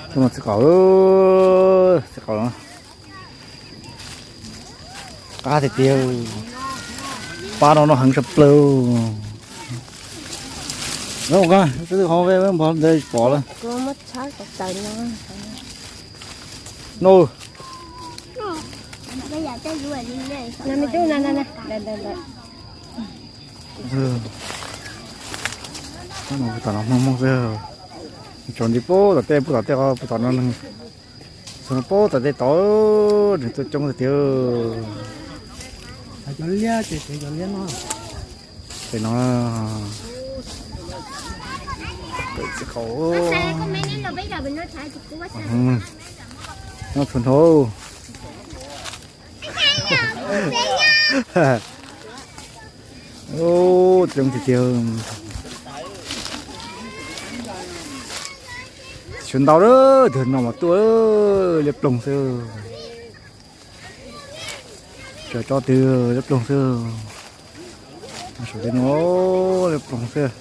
Tuaj no txiv qaub, txiv qaub qab tiag tiag. Pab no no heev tshaj plaws. Nov, qhov npog ntawd pom lawm. No. Puag tom no Hmoob Hmoob xwb. Tsaus nti puag tom tej, puag tom tej, puag tom no, puag tom tej tod, nws tuaj coob tiag tiag. Ces no, txiv qaub, nyob txhua nrho. Coob tiag tiag. Xyov ntau lawm, twg no mas tuaj liab ploog xwb. Tso tso twg liab ploog xwb. Saum tej no liab ploog xwb.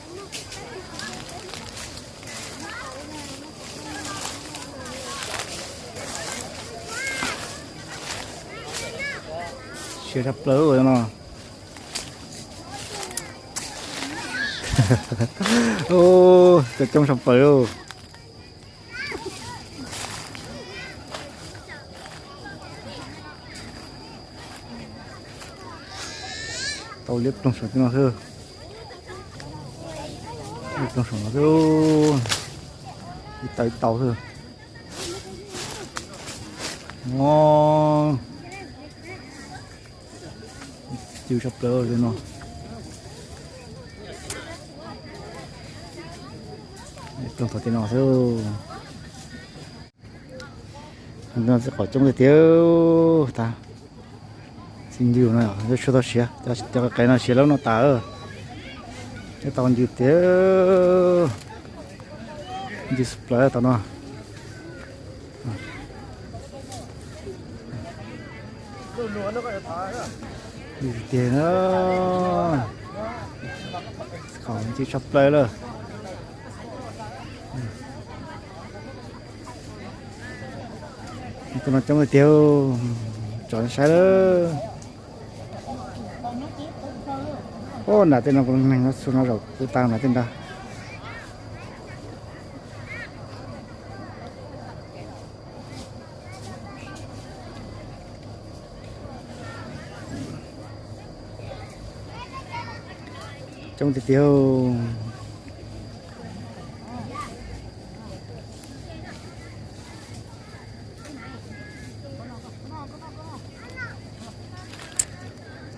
Siab tshaj plaws no. Coob tshaj plaws. Tau liab ploog saum tej no xwb. Liab ploog saum no xwb. Ib tau ib tau xwb. Cw tshaj plaws li no. Ploog tom tej no xwb. Txiv qaub coob tiag tiag. Txiv ncw no, tshuav tau siav, cov qe no siav lawm no tas. Tau ncw tiag. Ncw tshaj plaws tom no. Tiag na. Qhov ncw tshaj plaws lawm. Tus no coob tiag, tso saib lawm. Ub, nram tej no neeg no txhua no zaum kuv tas nram tej nrad. Coob tiag tiag.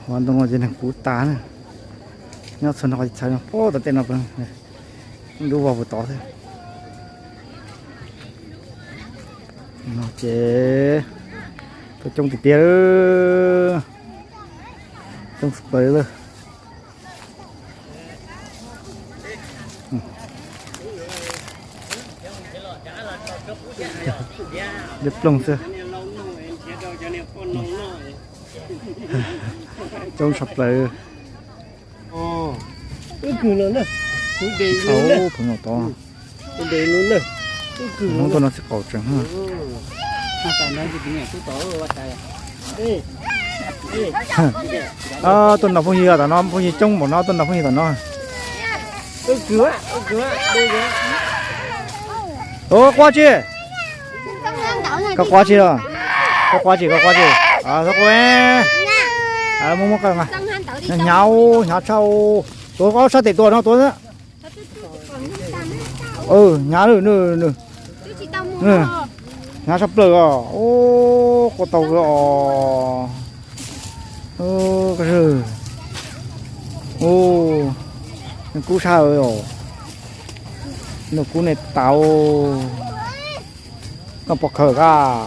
Hov ntoo no ces neeg puv tas na. Nyob txhua no qhov txhais no puag tom tej no, lub vog puag tod xwb. No ces tuaj coob tiag tiag, coob tshaj plaws lawm. Liab ploog xwb. Coob tshaj plaws. Thaum no tod, Hmoob tuaj no txiv qaub tseem. Tuaj nrog phooj ywg tom no, phooj ywg coob npaum no tuaj nrog phooj ywg tom no. Ua quaj tsi? Koj quaj tsi los? Koj quaj tsi, koj quaj tsi? Muab muab, hnyav hnyav, hnyav tshaj. Tuav ob sab tes tuaj no tuav. Hnyav, hnyav tshaj plaws os. Ub, quaj tau os. Ub, kub sab os. Nws kub nej tau. Koj pom khawm koj.